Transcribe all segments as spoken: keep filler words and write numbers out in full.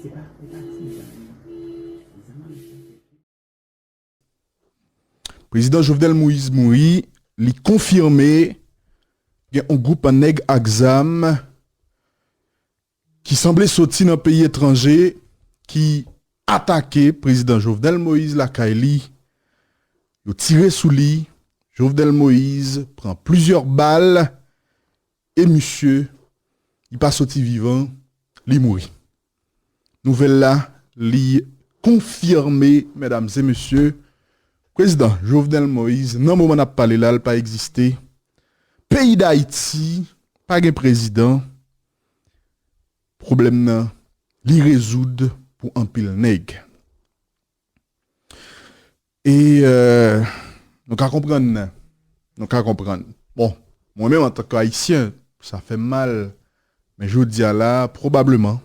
Se pa, se pa ti jan. Prezidan Jovenel Moïse mouri, li konfime gen yon gwoup nèg ak zam ki sanble soti nan peyi etranje ki atake Prezidan Jovenel Moïse lakay li. Yo tire sou li. Jovenel Moïse pran plizyè bal e misye, li pa soti vivan, li mouri. Nouvèl la, li konfime, medam e mesye, Prezidan Jovenel Moïse, nan moman n ap pale la, l pa egziste. Peyi Dayiti pa gen prezidan. Pwoblèm nan, li rezoud pou anpil nèg. E, euh, nou ka konprann, nou ka konprann. Bon, mwen menm antanke Ayisyen, sa fè m mal, men jodi a la, pwobableman,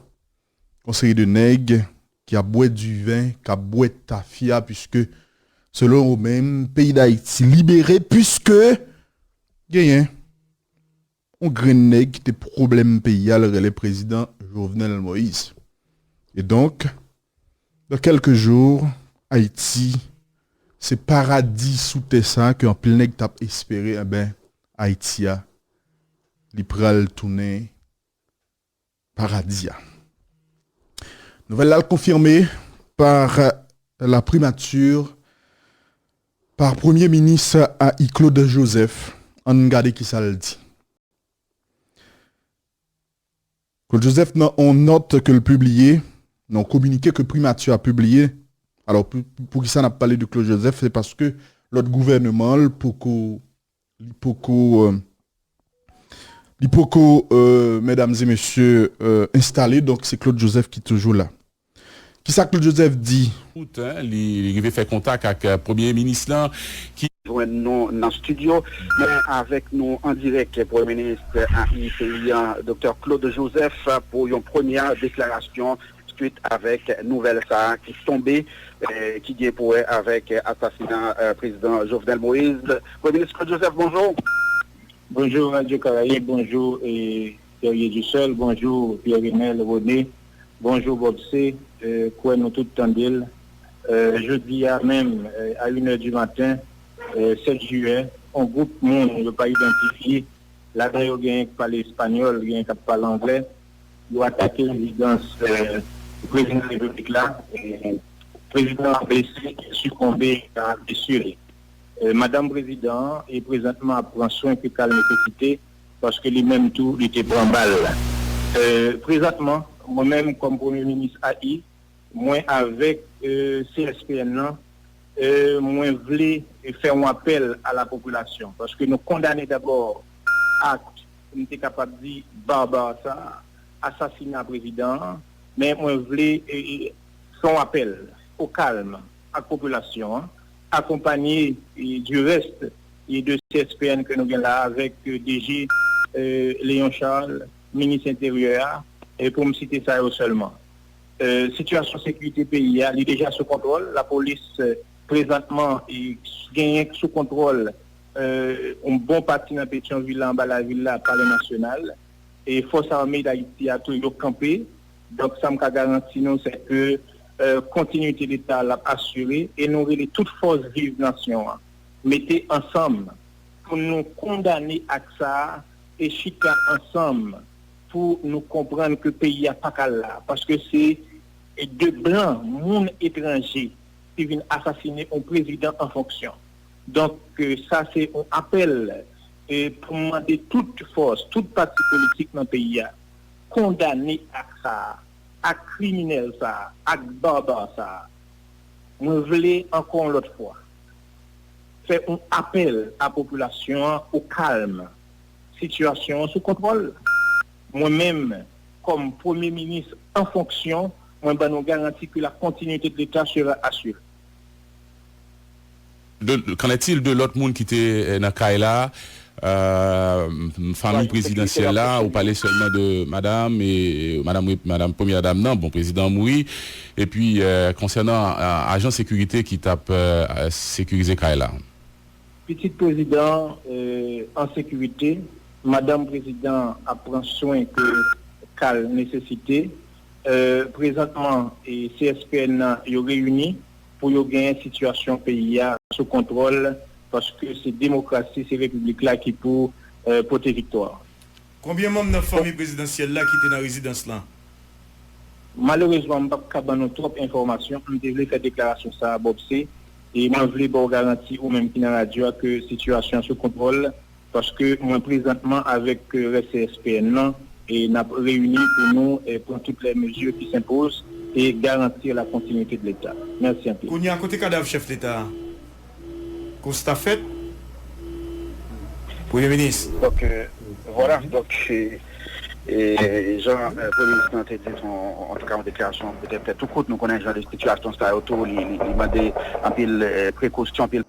yon seri de nèg ki ap bwè diven, k ap bwè tafya, piske, selon yo menm, peyi Dayiti libere, piske genyen yon grenn nèg ki te pwoblèm peyi a, l rele prezidan Jovenel Moïse. E donk, dans quelques jours, Ayiti, se paradi sou tè sa ke anpil nèg t ap espere, enben, Ayiti a, li pral tounen paradi a. Nouvèl la konfime par la primature, par Premye Minis A I Claude Joseph. Ann gade kisa l di. Claude Joseph, nan yon nòt ke l pibliye, nan yon kominike ke primati a pibliye, alò, pou, pou kisa n ap pale de Claude Joseph, se paske lòt gouvèneman l poko, li poko, euh, li poko, euh, medam e mesye, euh, enstale, donk se Claude Joseph ki toujou la. Kisa Claude Joseph di? Out, en, li, li rive fè kontak ak, euh, premye minis lan, ki jwenn nou nan estidyo, men avèk nou an dirèk, Premye Minis A I peyi an, Doktè Claude Joseph, pou yon premyè deklarasyon swit avèk nouvèl sa a ki tonbe, eh, ki gen pou wè avèk asasina, eh, prezidan Jovenel Moïse. Premye Minis Claude Joseph, bonjou. Bonjou, Radio Caraïbes, bonjou, eh, Guerrier du Sol, bonjou, Pierre Renel René, bonjou, Bob C, eh, kwè nou tout tande l. Eh, jodi a menm, eh, a une heure du matin, eh, sèt jiyè, yon gwoup moun yo pa idantifye, ladan yo genyen k pale espanyòl, genyen k ap pale anglè, yo atake rezidans, eh, prezidan repiblik la, eh, prezidan an blese, sikonbe a blesi li. Eh, madanm prezidan an, e prezantman ap pran swen ke ka l nesesite, paske li menm tou, li te pran bal. Eh, prezantman, mwen menm, kòm premye minis A I, mwen avèk, eh, C S P N nan, eh, mwen vle fè yon apèl a la popilasyon, paske nou kondane dabò akt, m te kapab di, baba sa, asasina prezidan an, men mwen vle, eh, fè yon apèl o kalm ak popilasyon an, akonpanye, eh, du reste, eh, de C S P N ke nou gen la avèk, eh, D G, eh, Léon Charles, minis enteryè a, eh, pou m site sa yo sèlman. Eh, sitiyasyon sekirite peyi a, li deja sou kontwòl. Lapolis, eh, prezantman, eh, genyen sou kontwòl, eh, yon bon pati nan Petyonvil la, anba lavil la, Palè Nasyonal. E fòs ame Dayiti a tou, yo kanpe. Donk, sa m ka garanti nou, se ke, eh, kontinite Leta a l ap asire. E nou rele tout fòs viv nasyon an, mete ansanm pou nou kondane ak sa a e chita ansanm pou nou konprann ke peyi a pa ka la, paske se de blan, moun etranje, ki vin asasine yon prezidan an fonksyon. Donk, eh, sa se yon apèl, eh, pou mande tout fòs, tout pati politik nan peyi a, kondane ak sa a, ak kriminèl sa a, ak baba sa a. Mwen vle, ankò yon lòt fwa, fè yon apèl a popilasyon an o kalm. Sitiyasyon an sou kontwòl. Mwen menm, kòm premye minis an fonksyon, mwen ban nou garanti ke la continuité de l'État sera assurée. De, qu'en est-il de lòt moun ki te, eh, nan kay la? Euh, fanmi prezidansyèl la, ou pale sèlman de madanm e madanm, madanm premyè dam nan, bon, prezidan an mouri. Epi, euh, konsènan, euh, ajan sekirite ki t ap, euh, sekirize kay la. Pitit prezidan, euh, an sekirite, madanm prezidan ap pran swen ke ka l nesesite, Prezantman, C S P N nan yo reyini pou yo genyen sitiyasyon peyi a sou kontwòl, paske se demokrasi, se repiblik la ki pou pote viktwa. Konbyen manm nan fanmi prezidansyèl la ki te nan rezidans lan? Malerezman, m p ap ka ban nou twòp enfòmasyon. M te vle fè deklarasyon sa a, Bob C, e mwen vle ba w garanti, ou menm ki nan radyo a, ke sitiyasyon an sou kontwòl, paske mwen prezantman avèk rès C S P N nan, e n ap reyini pou nou pran tout lè mezi ki senpoz e garanti la kontinite de Leta. Mèsi anpil. Kounye a, kote kadav chèf Leta a? Konsta fèt, Premye Minis. Donk, vwala, donk, jan Premye Minis lan te di, antouka, yon deklarasyon petèt tou kout, nou konnen jan de sitiyasyon sa yo tou, li mande anpil prekosyon, anpil